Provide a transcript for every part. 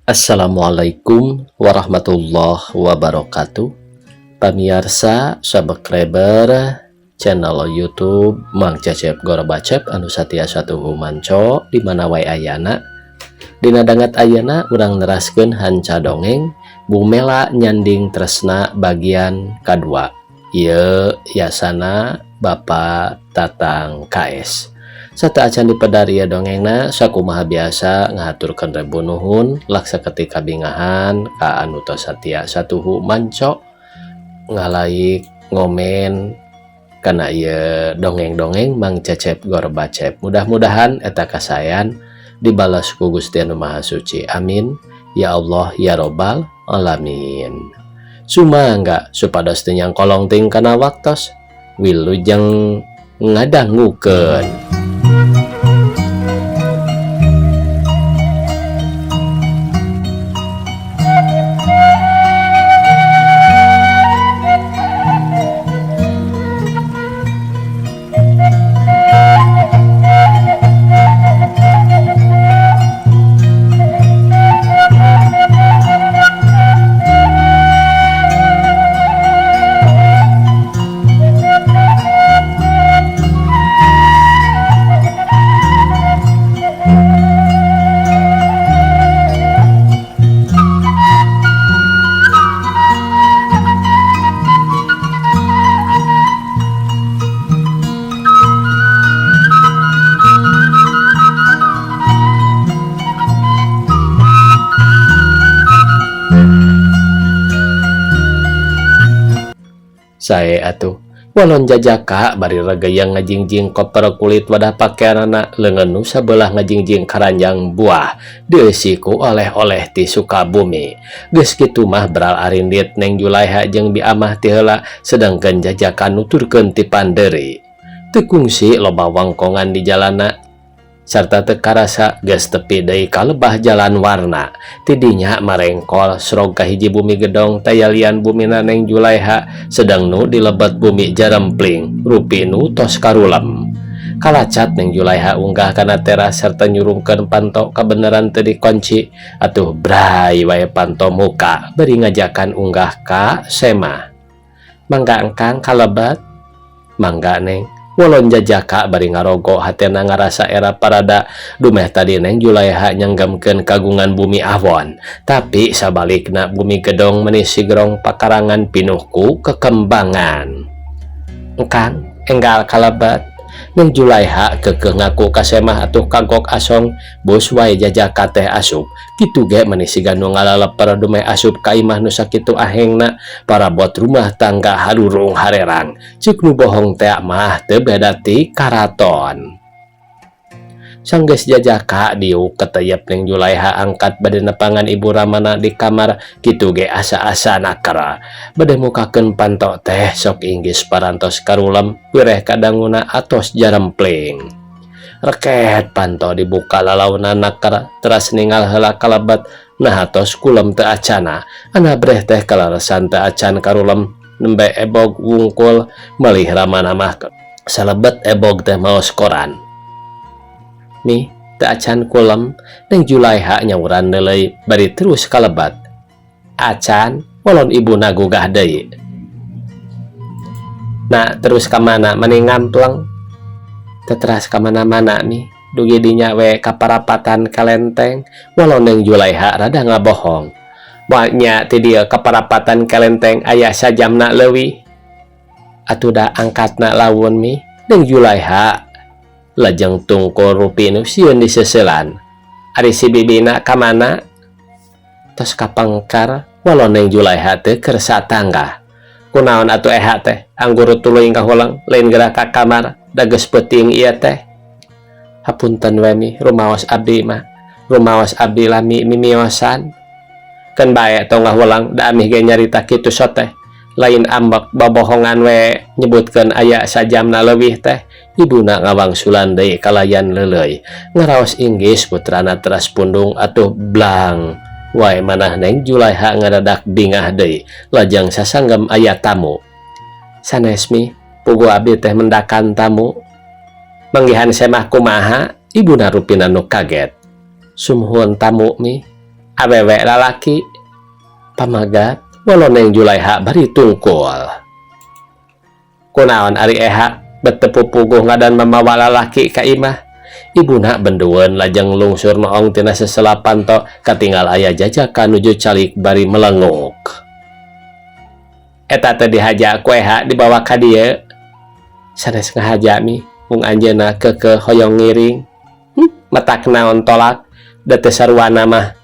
Assalamualaikum warahmatullahi wabarakatuh. Pamiarsa subscriber channel YouTube Mang Cecep Gorbacep anu satia satuhu manco di mana wae ayana. Dina danget ayeuna urang neraskeun hanca dongeng Bumela Nyanding Tresna bagian kadua. Ieu yasana Bapak Tatang KS. Sateuacan dipedar ieu dongengna, sakumaha biasa ngahaturkeun rebu nuhun laksa ketika bingahan ka anu tos satia satuhu manco ngalaik, ngomen kana ieu dongeng-dongeng Mang Cecep Gorbacep. Mudah-mudahan eta kasayan dibalas ku Gusti Anu Maha Suci. Amin ya Allah ya Robbal alamin. Sumangga supados teu nyangkolong ting kana waktos. Wilujeng ngadangukeun. Sae atuh walon jajaka bari regeyang ngajingjing koper kulit wadah pakaianana, leungeun nu sabelah ngajingjing karanjang buah dieusi ku oleh-oleh ti Sukabumi. Geus kitu mah beral arindit Neng Julaiha jeung Bi Amah ti heula, sedangkeun jajaka nuturkeun ti pandeuri. Teu kungsi loba wangkongan di jalana sarta teu karasa geus tepi deui ka lebah jalan warna. Tidinya marengkol srog ka hiji bumi gedong tayalian bumina Neng Julaiha, sedang nu dilebet bumi jarempling rupi nu tos karulem. Kalacat Neng Julaiha unggah kana teras serta nyurungkeun panto kabeneran teu dikunci. Atuh bray wae panto muka bari ngajakan unggah ka semah. Mangga engkang kalebet. Mangga, Neng. Walon jajaka bari ngarogo hatena ngarasa era parada dumeh tadi Neng Julaiha nyanggamkeun kagungan bumi awon, tapi sabalikna bumi gedong meni sigrong pakarangan pinuh ku kekembangan. Engkang enggal kalebet. Neng Julaiha keukeuh ngaku ka semah atuh kagok asong bus wae jajaka teh asup. Kitu ge meni siga nu ngalaleper dumeh asup ka imah nu sakitu ahengna, parabot rumah tangga harurung harerang. Ceuk nu bohong teh mah teu beda ti karaton. Sanggeus jajaka diuk keteyep, Neng Julaiha angkat bade nepangan ibu ramana di kamar. Kitu ge asa-asa nakara bade mukakeun panto teh sok inggis parantos karulem, wireh kadanguna atos jarempling. Reket panto dibuka, lalauna nakar teras ningal heula kalebet, nah atos kulem teu acana. Anabreh teh kalalesan teu acan karulem, nembe ebog wungkul. Malih ramana mah salebet ebog teh maos koran. Mi, teu acan kulem? Neng Julaiha nyauran deuleu bari terus kalebet. Acan. Walon ibuna gugah deui. Nah, terus ka mana mani ngampleng? Teteras ka mana-mana nih, dugi dinya we ka parapatan Kalenteng. Walon Neng Julaiha rada ngabohong. Nya ti dieu ka parapatan Kalenteng aya sajamna leuwih. Atuh da angkatna laun, Mi. Neng Julaiha lajeng tungkul rupi nu sieun diseuselan. Ari si bibina ka mana? Tos kapengkar. Walon Neng Julaiha teu kersa tanggah. Kunaon atuh eha teh angguru tuluy kahuleng, lain geura ka kamar, da geus peuting ieu teh. Hapunten we, Mi, rumaos abdi mah rumaos abdi lami mimiosan. Keun bae tong ngahulang, da amih ge nyarita kitu soteh lain ambek, bobohongan we nyebutkeun aya sajamna leuwih teh. Ibuna ngawangsulan deui kalayan leuleuy. Ngaraos inggis putrana teras pundung, atuh blang wae manah Neng Julaiha ngadadak bingah deui lajeng sasanggem aya tamu. Sanes, Mi, puguh abdi teh mendakan tamu. Manggihan semah kumaha? Ibuna rupina nu kaget. Sumuhun tamu, Mi. Awewe lalaki? Pamagat walon Neng Julaiha bari tungkul. Kunaon ari Eha bet teu pupuguh ngadan mamawa lalaki ka imah? Ibuna bendueun lajeng lungsur noong tina sesela panto katinggal aya Jajaka nuju calik bari melenguk. Eta teh dihaja ku Eha dibawa ka dieu? Sanes ngahaja Mi, mung anjeunna keukeuh hoyong ngiring. Matak naon tolak da teu sarwana mah.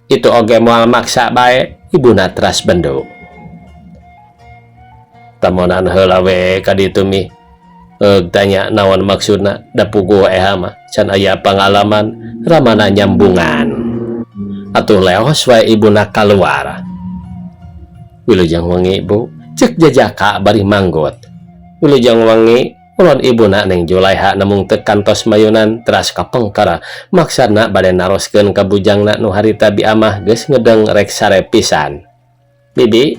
Itu oge moal maksa bae, ibuna teras bendu. Tamonan heula we ka ditu Mi. Eug tanya naon maksudna da puguh Eha mah can aya pangalaman ramana nyambungan. Atuh leos wae ibuna kaluar. Wilujeng wengi Bu, cek Jajaka bari manggut. Wilujeng wengi, ulon ibuna Neng Julaiha namung teu kantos mayunan teras kapengker maksana bade naroskeun ka bujangna nu harita bi amah geus ngedeng rek sare pisan. Bibi,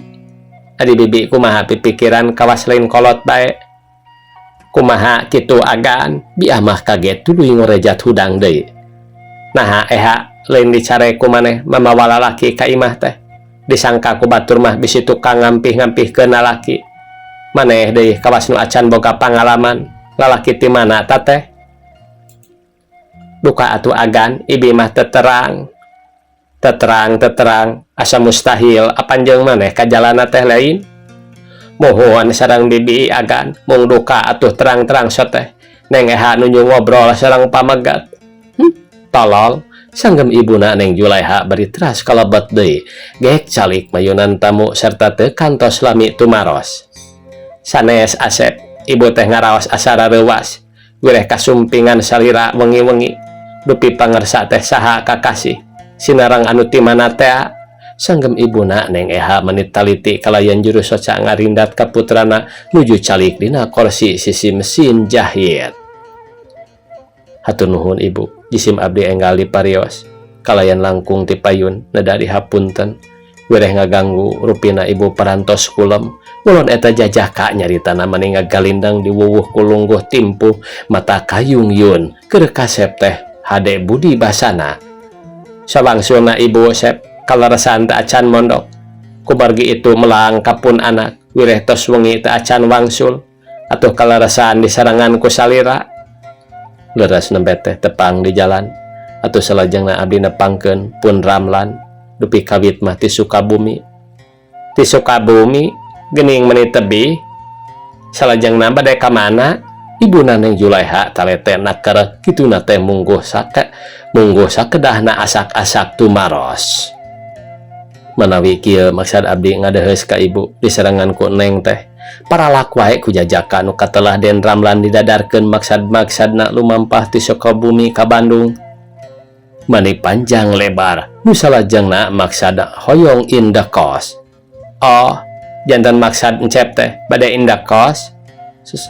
adi bibi kumaha pipikiran kawas lain kolot bae. Kumaha kitu agan? Bi amah kaget tuluy ngorejat hudang deui. Naha Eha lain dicare ku maneh mamawa lalaki ka imah teh. Disangka ku batur mah bisi tukang ngampih-ngampihkeun lalaki. Maneh deui kawas nu acan boga pangalaman, lalaki ti mana ta teh? Duka atuh agan, ibi mah teu terang. Teterang teterang asa mustahil apan jeung maneh ka jalana teh lain? Muhun sareng bibi agan, mung duka atuh terang-terang soteh. Neng Eha nuju ngobrol sareng pamegat. Tolol, sanggem ibuna Neng Julaiha bari teras kalebet deui. Gek calik mayunan tamu serta teu kantos lami tumaros. Sanes Asep, ibu teh ngaraos asa rareuwas. Wireh kasumpingan salira wengi-wengi. Dupi pangersa teh saha kakasih. Sinareng anu ti mana tea? Sanggem ibuna Neng Eha menit taliti kalayan juru soca ngarindat ka putrana nuju calik dina korsi sisi mesin jahit. Hatur nuhun ibu, jisim abdi enggal diparios. Kalayan langkung ti payun neda dihapunten. Wireh ngaganggu rupina ibu parantos kulem. Ulon eta Jajaka nyaritana mani ngagalindang diwuwuh ku lungguh timpuh mata kayungyun keur kasep teh hade budi basana. Sawangsulna ibu Sep kaleresan teu acan mondok. Kumargi itu melang ka pun anak wireh tos wengi teu acan wangsul. Atuh kaleresan disarengan ku salira. Leres nembe teh tepang di jalan. Atuh salajengna abdi nepangkeun pun Ramlan dupi kawit mah ti Sukabumi. Ti Sukabumi geuning meuni tebih. Salajengna bade ka mana? Ibuna Neng Julaiha talete naker kituna teh mungguh sake mungguh sakedahna asak-asak tumaros. Manawi kieu maksad abdi ngadeheus ka ibu diserangan ku Neng teh. Paralak wae ku Jajaka nu katelah Den Ramlan didadarkeun maksad-maksadna lumampah ti Sukabumi ka Bandung. Mani panjang lebar nu salajengna maksad hoyong indekos. Oh, janten maksad Encep teh bade indekos?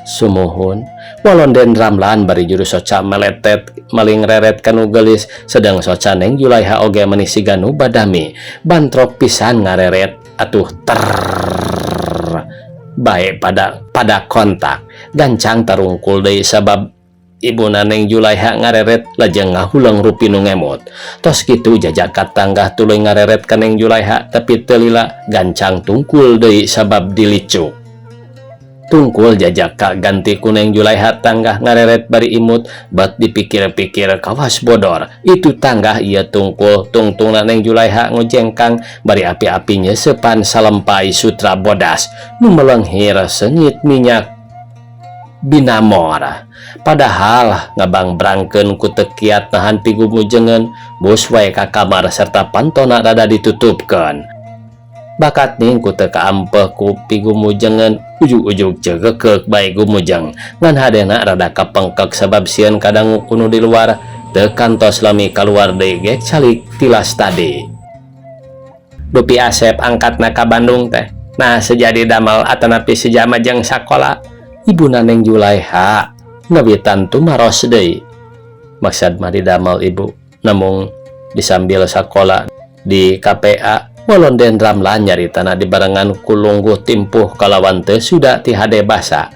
Sumuhun. Walon Den Ramlan bari juru soca meletet maling reret kanu geulis sedang soca Neng Julaiha oge mani siga nu badami bantrok pisan ngareret atuh ter bae pada kontak gancang tarungkul deui sabab ibuna Neng Julaiha ngareret lajeng ngahuleng rupi nu ngemot. Tos kitu Jajaka tanggah tuluy ngareret ka Neng Julaiha tapi teu lila gancang tungkul deui sabab dilicuk. Tungkul Jajaka ganti ku Neng Julaiha tanggah ngareret bari imut bat dipikir-pikir kawas bodor. Itu tanggah ieu tungkul tungtungna Neng Julaiha ngojengkang bari api-api nyeusepan salempai sutra bodas nu melenghir seungit minyak binamor. Padahal ngabangbrangkeun ku teu kiat nahan pigumujengeun bus wae ka kamar serta pantona rada ditutupkeun. Bakat ning ku teu kaampeh ku pigumujengeun ujug-ujug cegekeuk bae gumujeng ngan hadena rada kapengkek sabab sieun kadangu ku nu di luar teu kantos lami kaluar deui gek calik tilas tadi. Dupi Asep angkatna ka Bandung teh nah sejadi damel atanapi sejama jeung sakola? Ibuna Neng Julaiha ngawitan tumaros deui. Maksad mah didamel ibu namung disambil sakola di KPA. Walon Den Ramlan nyaritana dibarengan ku lungguh timpuh kalawan teu suda ti hade basa.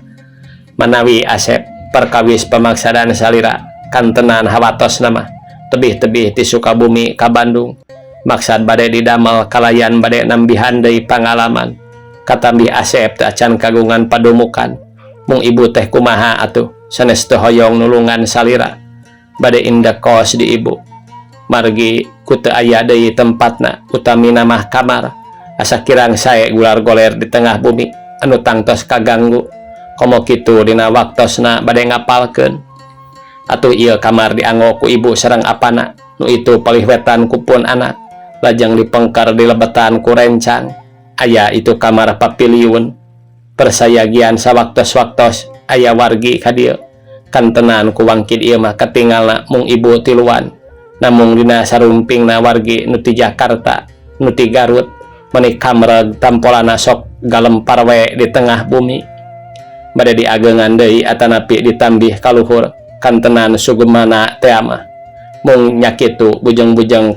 Manawi Asep perkawis pamaksadan salira kantenan hawatos nama tebih-tebih ti Sukabumi ka Bandung. Maksad bade didamel kalayan bade nambihan deui pangalaman. Katambih Asep teh acan kagungan padumukan. Mung ibu teh kumaha atuh sanes teu hoyong nulungan salira. Bade indekos di ibu. Margi ku teu aya deui tempatna utamina mah kamar. Asa kirang sae gular goler di tengah bumi anu tangtos kaganggu. Komo kitu dina waktosna bade ngapalkeun. Atuh ieu kamar dianggo ku ibu sareng apana nu itu palih wetan ku pun anak. Lajeng dipengker dilebetan ku rencang. Aya itu kamar papiliun. Persayagian sawaktos-waktos aya wargi ka dieu. Kantenan ku wangkid ieu mah katingalna mung ibu tiluan. Namung dina sarumpingna wargi nu ti Jakarta, nu ti Garut, meni kamreg tampolana sok galempar we di tengah bumi. Bade diageungan deui atanapi ditambih kaluhur kantenan sugemana tea mah. Mung nya kitu bujeng-bujeng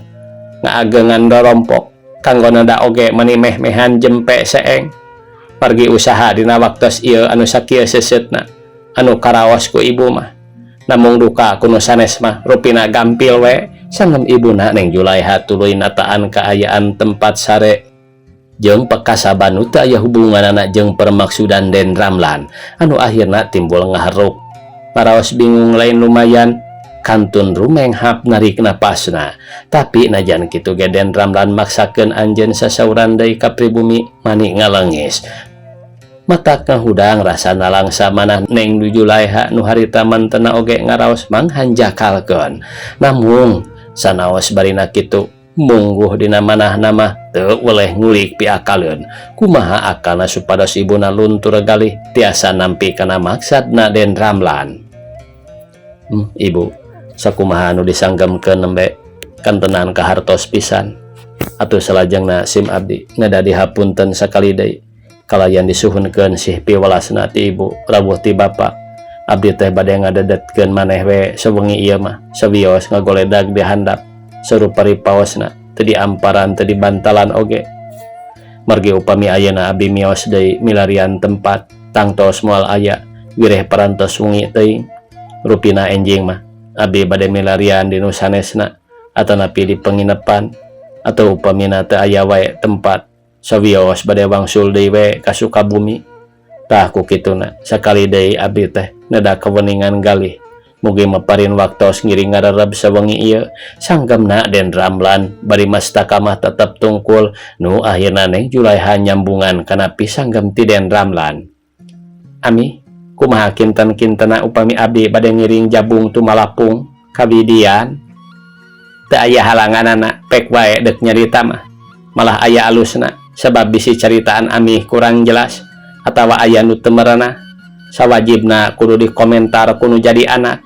ngaageungan dorompok kanggo neda oge meni meh-mehan jempe seeng. Margi usaha dina waktos ieu anu sakieu seuseutna anu karaos ku ibu mah. Namung duka ku nu sanes mah rupina gampil we sanggem ibuna Neng Julaiha tuluy nataan kaayaan tempat sare jeung pekasaban nu teu aya hubunganana jeung permaksudan Den Ramlan anu akhirna timbul ngaharuk. Maraos bingung lain lumayan kantun rumenghap narik napasna. Tapi najan kitu ge Den Ramlan maksakeun anjeun sasauran deui ka pribumi mani ngalengis. Matak ngahudang rasa nalangsa manah Neng Julaiha nu harita mantena oge ngaraos manghanjakalkeun. Namung sanaos barina kitu mungguh dina manahna mah teu weleh ngulik piakaleun. Kumaha akalna supados ibuna luntur galih tiasa nampi kana maksadna Den Ramlan. Ibu, sakumaha anu disanggemkeun nembe kantenan kahartos pisan. Atuh salajengna sim abdi neda dihapunten sakali deui. Kalayan disuhunkeun sih piwelasna ti ibu rawuh ti bapa. Abdi teh bade ngadedetkeun maneh we sawengi ieu mah sawios ngagoledag di handap sarupari paosna teu diamparan teu dibantalan oge. Margi upami ayeuna abdi mios deui milarian tempat tangtos moal aya wireh parantos wengi teuing. Rupina enjing mah abdi bade milarian di nu sanesna atanapi di penginepan atau upamina teu aya wae tempat sawios bade wangsul deui we ka Sukabumi. Tah ku kituna sakali deui abdi teh neda kaweningan galih. Mugi maparin waktos ngiring ngarereb sawengi ieu sanggemna Den Ramlan bari mastaka mah tetep tungkul nu akhirna Neng Julaiha nyambungan kana pisanggem ti Den Ramlan. Ami kumaha kinten-kintena upami abdi bade ngiring jabung tumalapung kawidian. Teu aya halanganana pek wae deuk nyarita mah. Malah aya alusna sebab bisi caritaan amih kurang jelas atawa aya nu teu merenah. Sawajibna kudu dikomentar ku nu jadi anak.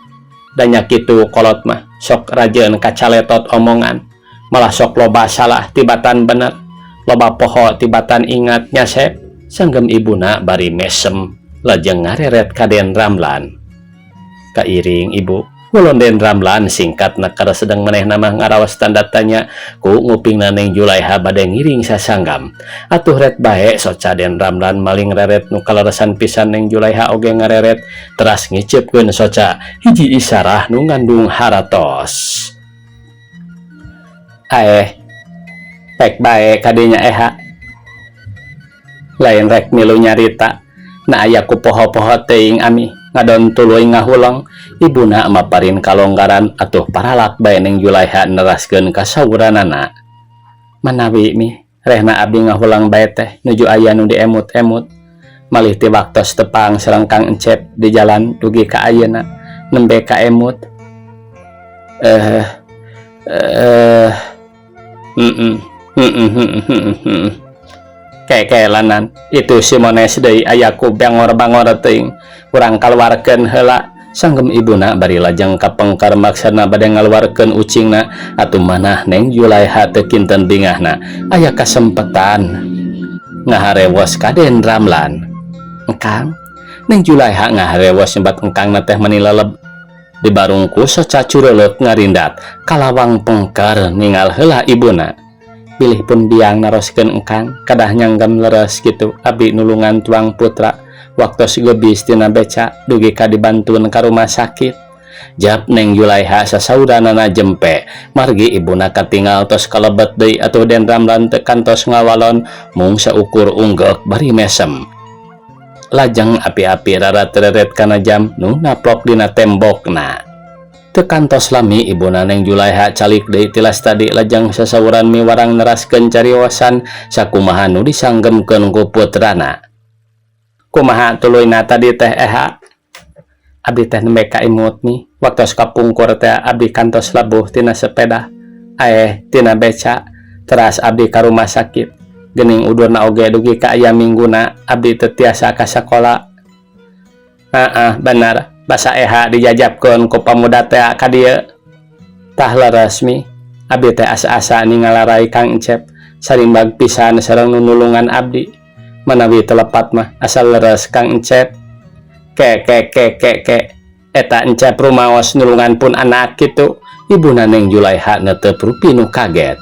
Da nya kitu kolot mah sok rajeun kacaletot omongan malah sok loba salah tibatan bener loba poho tibatan ingat nyasep sanggem ibuna bari mesem lajeng ngareret ka Den Ramlan. Kairing ibu ngulon Den Ramlan singkatna kada sedang manehna mah ngaraos tanda tanya ku ngupingna Neng Julaiha bade ngiring sasanggam. Atuh ret bae soca Den Ramlan maling reret nu kaleresan pisan Neng Julaiha oge ngareret teras ngiceupkeun soca hiji isarah nu ngandung haratos. Aeh, pek bae kadinya eha. Lain rek milu nyarita na aya ku poho-poho teuing ami ngadon tuluy ngahuleng ibuna maparin kalonggaran atuh paralak bae Neng Julaiha neraskeun kasawuranana. Manawi mi rehna abdi ngahulang bae teh nuju aya nu diemut-emut malih ti waktos tepang sareng Kang Encep di jalan dugi ka ayeuna nembe kaemut. Kekelanan itu si Mones deui aya ku bangor-bangor teuing urang kaluarkeun heula sanggem ibuna bari lajeng kapengkar maksana bade ngaluarkeun ucingna atuh manah Neng Julaiha teu kinten bingahna aya kasempetan ngaharewos ka Den Ramlan. Engkang Neng Julaiha ngaharewos nyebat engkangna teh meni leleb dibarungku soca cureuleup ngarindat kalawang pengkar ningal heula ibuna. Bilih pun biang naroskeun engkang kadah nyanggem leres kitu abdi nulungan tuang putra waktos gebis tina beca dugi ka dibantun ka rumah sakit. Jap Neng Julaiha sasauranana jempe margi ibuna katingal tos kalebet deui atuh Den Ramlan teu kantos ngawalon, mung saukur unggeuk bari mesem. Lajeng api-api rarat-reret kana jam nu naplok dina tembokna. Teu kantos lami ibuna Neng Julaiha calik deui tilas tadi, lajeng sasauran miwarang neraskeun cariosan sakumaha nu disanggemkeun ku putrana. Kumaha tuluyna tadi teh, Eha? Abdi teh nembe kaimut nih, waktos kapungkur teh abdi kantos labuh tina sepeda, aeh, tina beca, teras abdi ka rumah sakit. Geuning udurna oge dugi ka aya mingguna abdi teu tiasa ka sakola. Heeh, bener. Basa Eha dijajabkeun ku pamuda teh ka dieu. Tah, leres mi, abdi teh asa-asa ningalarai Kang Encep sarimbag pisan sareng nu nulungan abdi. Manawi teu lepat mah asal leres Kang Encep. Ke ke ke ke ke, eta Encep rumaos nulungan pun anak kitu? Ibuna Neng Julaiha netep rupi nu kaget.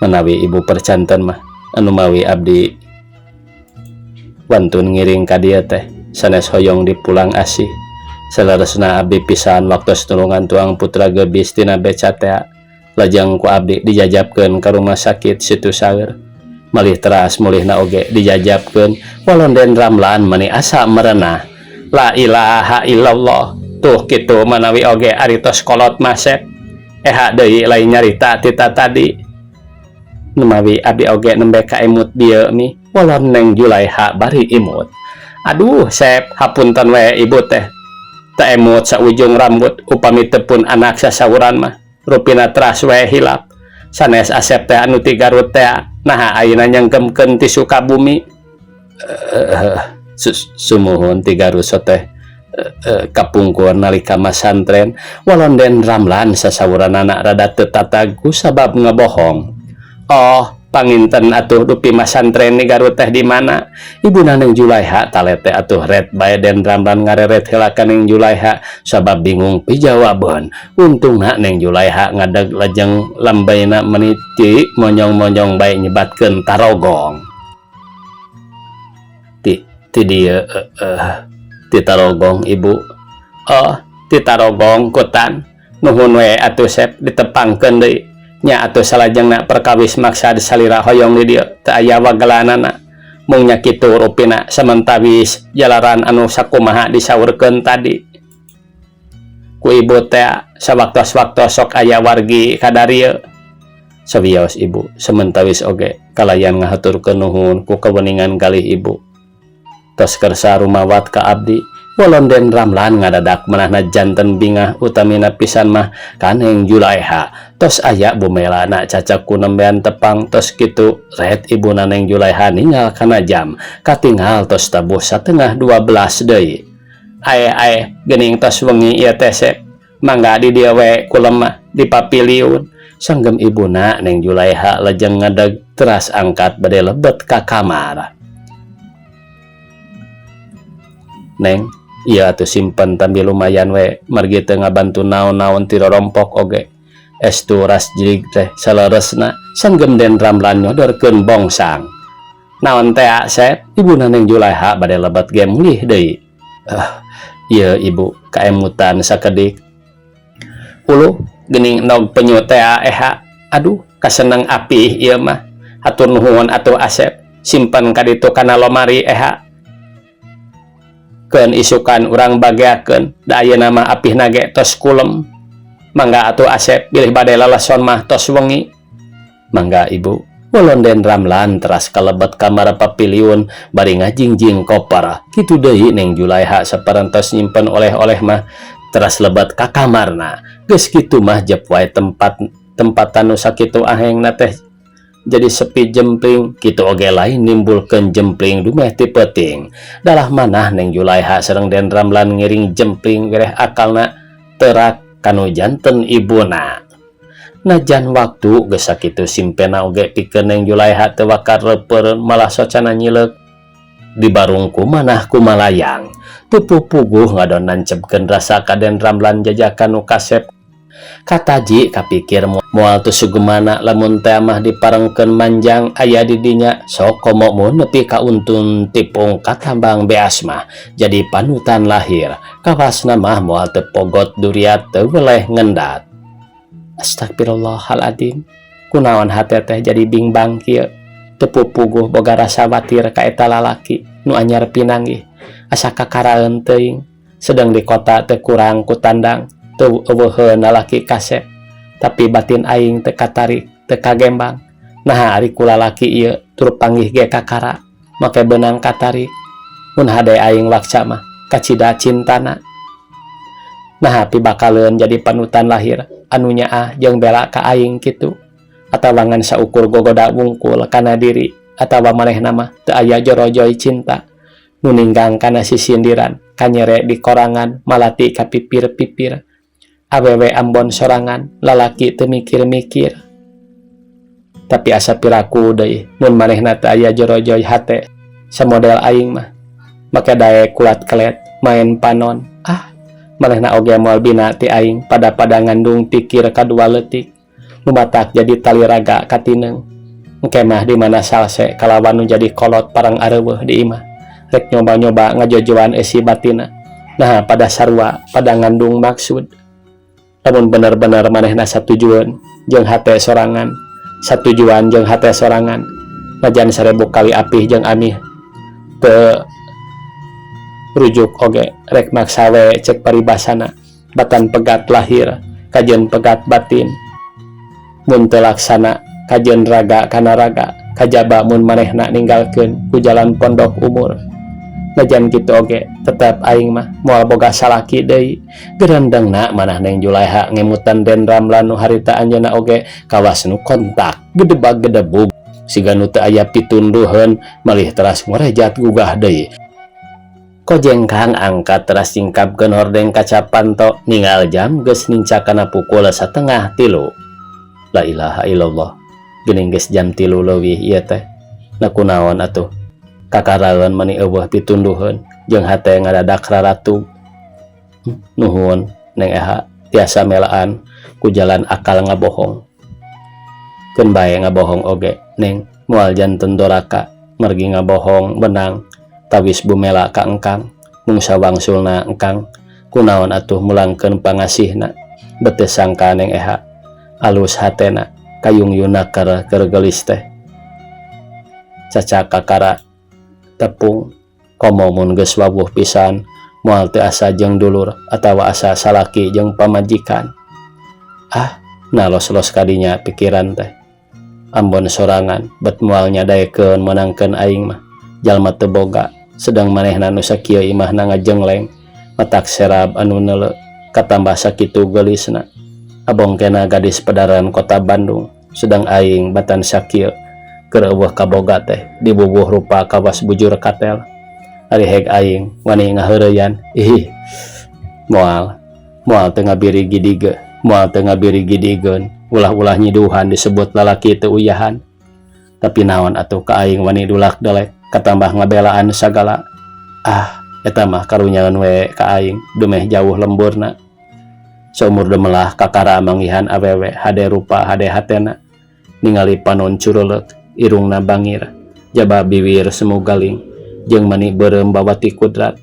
Manawi ibu percanten mah, anu mawi abdi wantun ngiring ka dieu teh sanes hoyong dipulang asih. Saleresna abdi pisan waktos nulungan tuang putra gebis tina beca teh, lajeng ku abdi dijajabkeun ka rumah sakit Situ Saeur. Malih teras mulihna oge dijajabkeun. Walon Den Ramlan meni asa merenah. La ilaha illallah, tuh kitu manawi oge ari tos kolot mah, Sep. Eha deui lain nyarita tita tadi? Numawi abdi oge nembe kaemut bieu mi. Walon Neng Julaiha bari imut. Aduh, Sep, hapunten we, ibu teh teu emut saujung rambut upami teu pun anak sasauran mah. Rupina teras we hilap. Sanes Asep teh anu ti Garut teh? Naha ayeuna nyanggemkeun ti Sukabumi? Sumuhun, ti Garut teh kapungkur nalika masantren. Walon Den Ramlan sasauranana rada teu tatag ku sabab ngebohong. Oh, panginten atuh dupi masantren di Garut teh di mana? Ibuna Neng Julaiha talete atuh ret bae. Den Ramlan ngareret heula ka Neng Julaiha sabab bingung pijawabeun. Untungna Neng Julaiha ngadeg, lajeng lambayna meniti monyong-monyong bae nyebatkeun Tarogong. Ti ti dieu, ti Tarogong, Ibu. Oh, ti Tarogong Kutan. Nuhun we atuh, Sep, ditepangkeun deui nya atuh. Salajengna perkawis maksad salira hoyong di dieu teu aya wagelanana, mung nya kitu rupina samentawis jalaran anu sakumaha disaurkeun tadi ku ibu teh, sawaktos-waktos sok aya wargi kadarieu. Sawios, Ibu, samentawis oge kalayan ngahaturkeun nuhun ku kaweningan galih ibu tos kersa rumawat ka abdi. Walon Den Ramlan ngadadak manahna janten bingah, utamina pisan mah ka Neng Julaiha. Tos aya bumelana cacak ku nembean tepang, tos kitu ret ibuna Neng Julaiha ningal kana jam, katingal tos tabuh 11.30 deui. Ae ae, geuning tos wengi ieu teh, Sep. Mangga di dieu we kulem mah di papiliun, sanggem ibuna Neng Julaiha, lajeng ngadeg teras angkat bade lebet ka kamar. Neng, ieu atuh simpen tambi lumayan we margi teu ngabantu naon-naon ti rorompok oge. Estu ras jirig teh saleresna, sanggem Den Ramlan nyodorkeun bongsang. Naon teh, Sep? Ibuna Neng Julaiha bade lebet ge mulih deui. Ieu, Ibu, kaemutan sakedik. Uluh, geuning endog penyu teh, Eha. Aduh, kaseneng apih ieu mah. Hatur nuhun atuh, Asep. Simpen ka ditu kana lomari, Eha. Keun isukan urang bageakeun, da ayeuna mah apihna ge tos kulem. Mangga atuh, Asep, bilih bade laleson mah tos wengi. Mangga, Ibu. Walon Den Ramlan teras kalebet kamar papiliun bari ngajingjing koper. Kitu deui Neng Julaiha saparantos nyimpen oleh-oleh mah teras lebet ka kamarna. Geus kitu mah jep wae tempat tempatan nu sakitu ahengna teh jadi sepi jempling. Kitu oge lain nimbulkeun jempling dumeh ti peuting. Dalah manah Neng Julaiha sareng Den Ramlan ngiring jempling gereh akalna terak kanu janten ibuna. Najan waktu geus sakitu simpena oge pikeun Neng Julaiha teu wakar reupeureun, malah socana nyileuk dibarung ku manah kumalayang. Teu puguh ngadon nancepkeun rasa ka Den Ramlan jajakan nu kasep. Kataji kapikir moal teu sugemana lamun teh mah diparengkeun manjang aya di dinya sok komo mun nepi ka untun tipung katambang beas mah jadi panutan lahir kawasna mah moal teu pogot duriat teu weleh ngendat. Astagfirullahaladzim, kunaon hate teh jadi bingbang kieu, teu pupuguh boga rasa watir ka eta lalaki nu anyar pinanggih, asa kakaraeun teuing. Sedang di kota teu kurang ku tandang, teu euweuheun lalaki kasep, tapi batin aing teu katarik, teu kagembang. Naha ari ku lalaki ieu tur panggih ge kakara make beunang katarik? Mun hade aing wakca mah kacida cintana. Naha pibakaleun jadi panutan lahir anu nyaah jeung bela ka aing kitu, atawa ngan saukur gogoda wungkul kana diri, atawa manehna mah teu aya jorojoy cinta nu ninggang kana sisindiran, kanyere di korangan, malati ka pipir-pipir? Awewe ambon sorangan, lalaki teu mikir-mikir. Tapi asa piraku deui mun manehna teu aya jorojoy hate samodel aing mah, make daek kulat kelet main panon. Ah, manehna oge moal bina ti aing pada-pada ngandung pikir kadua leutik nu matak jadi tali raga katineng. Engke mah di mana salse kalawan nu jadi kolot parang areuweuh di imah, rek nyoba-nyoba ngajojoan eusi batina. Nah, pada sarua pada ngandung maksud. Lamun bener-bener manehna satujuan jeung hate sorangan, satujuan jeung hate sorangan, najan 1000 kali apih jeung amih teu rujuk oge rek maksa we. Cek paribasana, batan pegat lahir kajeun pegat batin. Mun teu laksana kajeun raga kana raga, kajaba mun manehna ninggalkeun ku jalan pondok umur. Najan kitu oge tetep aing mah moal boga salaki deui. Gerendengna manah Neng Julaiha ngemutan Den Ramlan nu harita anjeunna oge kawas nu kontak gedebag gedebug siga nu teu aya pitunduheun, malih teras ngorejat gugah deui. Kojengkang angkat teras nyingkapkeun hordeng kaca panto, ningal jam geus nincak kana pukul 2.30. La ilaha illallah, geuning geus jam 3 leuwih ieu teh. Na kunaon atuh kakaraeun mani euweuh pitunduheun jeung hate ngadadak raratug. Nuhun, Neng Eha, tiasa melaan ku jalan akal ngabohong. Keun bae ngabohong oge, Neng, moal janten doraka margi ngabohong benang tawis bumela ka engkang. Mung sawangsulna engkang kunaon atuh mulangkeun pangasihna. Bet teu sangka Neng Eha alus hatena kayung yunaker keur geulis teh, cacak kakara tepung. Komo mun geus wawuh pisan moal teu asa jeung dulur atawa asa salaki jeung pamajikan. Ah, nah, los-los kadinya pikiran teh. Ambon sorangan bet moal nyadaekeun meunangkeun aing mah jalma teu boga, sedang manehna nu sakieu imahna ngajengleng, matak serab anu neuleu katambah sakitu geulisna. Abongkena gadis pedaran kota Bandung, sedang aing batan sakieu keur euweuh kaboga teh dibubuh rupa kawas bujur katel. Ari heg aing wani ngaheureyan? Ih, moal, moal teu ngabiri gidige, moal teu ngabiri gidigeun. Ulah-ulah nyiduhan disebut lalaki teu uyahan. Tapi naon atuh ka aing wani dulak delek katambah ngabelaan sagala? Ah, eta mah karunyaeun we ka aing dumeh jauh lemburna. Saumur demelah kakara manggihan awewe hade rupa hade hatena. Ningali panon curuleuk, irungna bangir, jaba biwir semu galing jeung mani beureum bawati kudrat.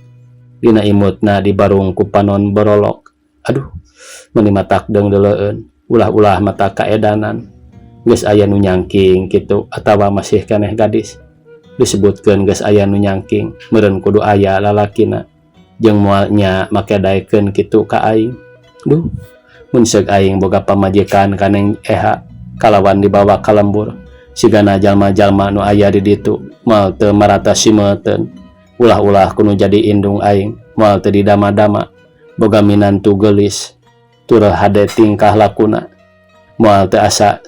Dina imutna dibarung ku panon borolok. Aduh, meuni matak deungdeuleueun. Ulah-ulah mata kaedanan. Geus aya nu nyangking kitu atawa masih keneh gadis? Disebutkeun geus aya nu nyangking, meureun kudu aya lalakina jeung moal nya make daekeun kitu ka aing. Duh, mun seug aing boga pamajikan ka Neng Eha kalawan dibawa ka lembur, sigana jalma-jalma nu aya di ditu moal teu marata simeuteun. Ulah-ulah kudu jadi indung aing moal teu didama-dama boga minantu geulis tur hade tingkah lakuna, moal teu asa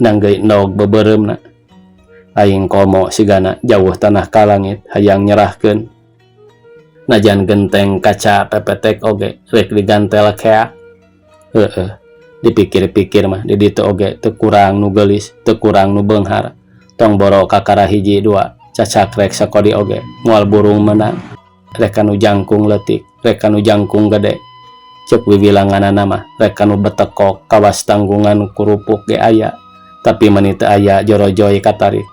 nanggeuy endog beubereumna. Aing komo sigana jauh tanah ka langit hayang nyerahkeun. Najan genteng kaca pepetek oge rek digantel keak. Heueuh, dipikir-pikir mah di ditu oge teu kurang nu geulis, teu kurang nu beunghar. Tong boro kakara hiji dua, cacak rek sakodi oge moal burung meunang. Rek kanu jangkung leutik, rek kanu jangkung gede. Cek wiwilanganana mah rek kanu betekok kawas tanggungan kurupuk ge aya, tapi meni teu aya jorojoy katarik.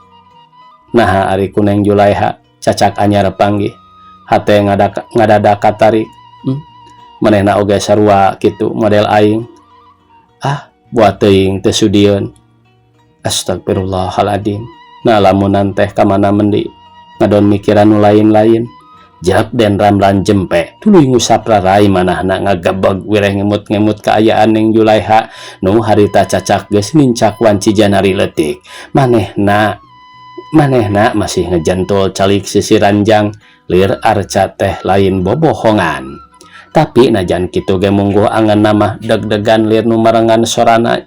Naha ari ku Neng Julaiha cacak anyar panggih, hate ngadadak katarik. Manehna oge sarua kitu model aing. Ah, buat teuing teu sudieun. Astagfirullahaladzim. Nah, lamunan teh kamana mendi ngadon mikiran nu lain-lain. Jap Den Ramlan jempe tuluy ngusap rarai manahna ngagebeg wireh ngemut-ngemut kaayaan Neng Julaiha nu harita cacak geus nincak wanci janari leutik. Manehna manehna masih ngejentul calik sisi ranjang, lir arca teh lain bobohongan. Tapi najan kitu ge mungguh angan mah deg-degan lir nu marengan sorana,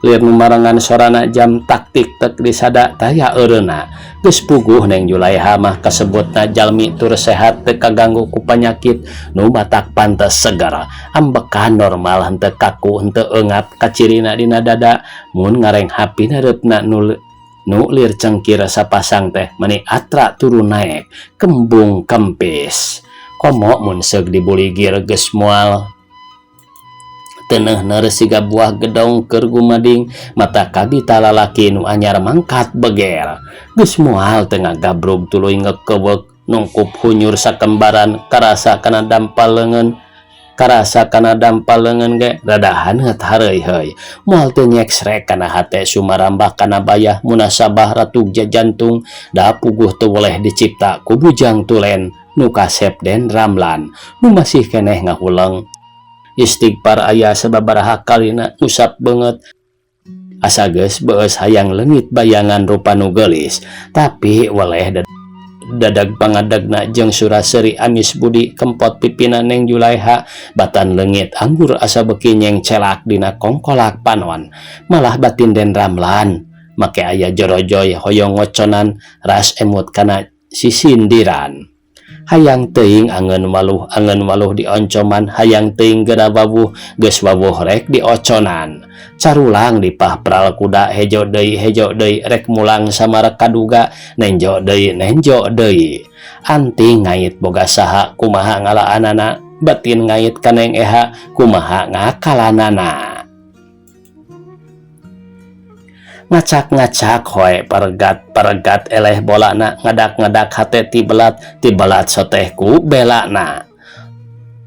lir nu marengan sorana jam taktik tek disada taya eureuna. Geus puguh Neng Julaiha mah kasebutna jalmi tur sehat, teu kaganggu ku panyakit nu matak pantes segar, ambekan normal, henteu kaku, henteu eungap kacirina dina dada. Mun ngarenghap pinareupna nu lir cengkir sapasang teh meni atra turun naek kembung kempis, komo mun seug dibuligir geus moal teneuh siga buah gedong keur gumading mata kabita lalaki nu anyar mangkat beger. Geus moal teu ngagabrug tuluy ngekewek nungkup hunyur sakembaran, karasa kana dampal leungeun, karasa kana dampal leungeun ge rada haneut hareuy-heuy. Moal teu nyeksrek kana hate sumarambah kana bayah munasabah ratug jantung, da puguh teu weleh dicipta ku bujang tulen nu kasep Den Ramlan nu masih keneh ngahuleng. Istighfar aya sababaraha kalina, ngusap beungeut asa geus beus hayang leungit bayangan rupa nu geulis, tapi weleh dadag pangadegna jeung sura-seuri amis budi kempot pipina Neng Julaiha. Batan leungit anggur asa beuki nyengcelak dina kongkolak panon. Malah batin Den Ramlan make aya jorojoy hoyong ngoconan ras emut kana sisindiran. Hayang teuing angeun waluh, angeun waluh dioncoman, hayang teuing geura wawuh, geus wawuh rek dioconan. Carulang dipahpral kuda, hejo deui, hejo deui, rek mulang samara kaduga, nenjo deui, nenjo deui. Anting ngait boga saha, kumaha ngalaanana? Batin ngait ka Neng Eha, kumaha ngakalanana? Ngacak-ngacak hoe, paregat paregat eleh bolana, ngadak-ngadak hate tibelat tibelat soteh ku belana.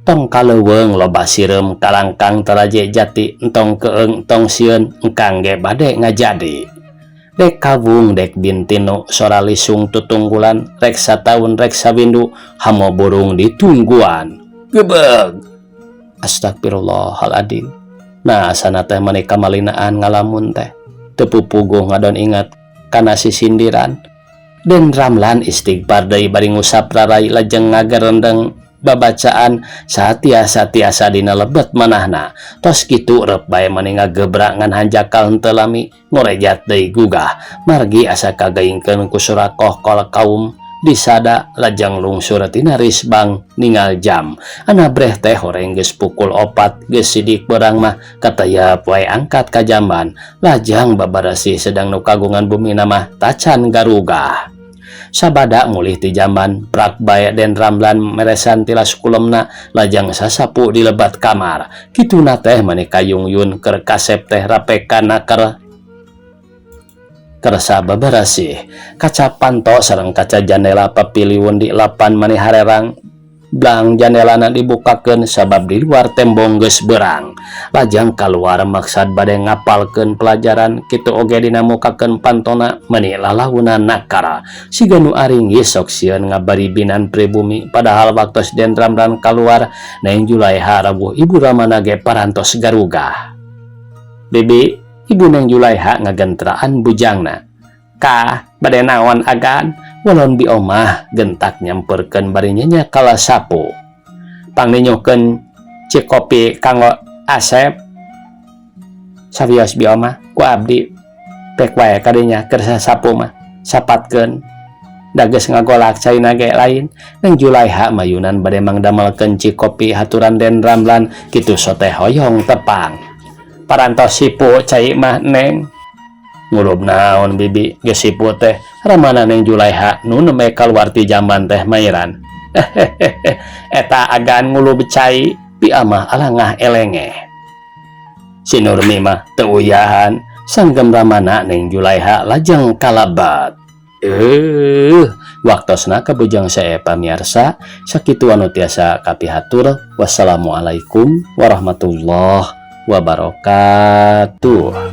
Tong kaleuweung loba sireum, kalangkang taraje jati, entong keung, entong sieun, engkang ge bade ngajadi. Dek kawung dek bintinu sora lisung tutunggulan, rek sataun rek sawindu hamo burung ditungguan. Gebeg, astagfirullahaladzim. Nah, sana teh mani kamalinaan ngalamun teh teu pupuguh ngadon ingat kana sisindiran. Den Ramlan istighfar deui bari ngusap rarai, lajeng ngagerendeng babacaan satiasa-tiasa dina lebet manahna. Tos kitu rep bae mani ngagebrak ngan hanjakal henteu lami ngorejat deui gugah margi asa kagaingkeun ku surakoh kol kaum disada, lajeng lungsur tina risbang. Ningal jam anabreh teh horeng geus pukul 4. Geus sidik berang mah katayap wae angkat ka jamban lajang babarasih, sedang nu kagungan bumi mah tacan garugah. Sabada mulih ti jamban, prak bae Den Ramlan meresan tilas kulemna, lajang sasapu di lebat kamar. Kituna teh mani kayungyun keur kasep teh rapekan naker kersa babarasih. Kaca panto sareng kaca jandela papiliun di lapan mani harerang blang, jandelana dibukakeun sabab di luar tembong geus berang. Lajang kaluar maksad bade ngapalkeun pelajaran, kitu oge dina mukakeun pantona meni lalaunan nakara siga nu aringgis sok sieun ngabaribinan pribumi. Padahal waktos Den Ramlan kaluar, Neng Julaiha rawuh, ibu ramana ge parantos garugah. "Bibi," ibu Neng Julaiha ngagentraan bujangna. "Kah, bade naon agan?" Walon bi omah gentak nyamperkeun bari nyenya kala sapu. "Pangninyuhkeun cikopi kanggo Asep." "Sawios, bi omah, ku abdi pek wae kadinya keur sasapu mah, sapatkeun da geus ngagolak caina ge lain." Neng Julaiha mayunan bade mangdamelkeun cikopi haturan Den Ramlan, kitu soteh hoyong tepang. "Parantos sipu cai mah, Neng." "Ngulub naon, Bibi, geus sipu teh?" Ramana Neng Julaiha nu nembe kaluar ti jamban teh mairan. "Eta agan ngulub cai." Piamah alangah elengeh. Si Nurmi mah teu uyahan, sanggem ramana Neng Julaiha lajeng kalabat. Waktosna kabujang sae pamiarsa, sakitu anu tiasa kapihatur. Wassalamualaikum warahmatullahi wabarakatuh.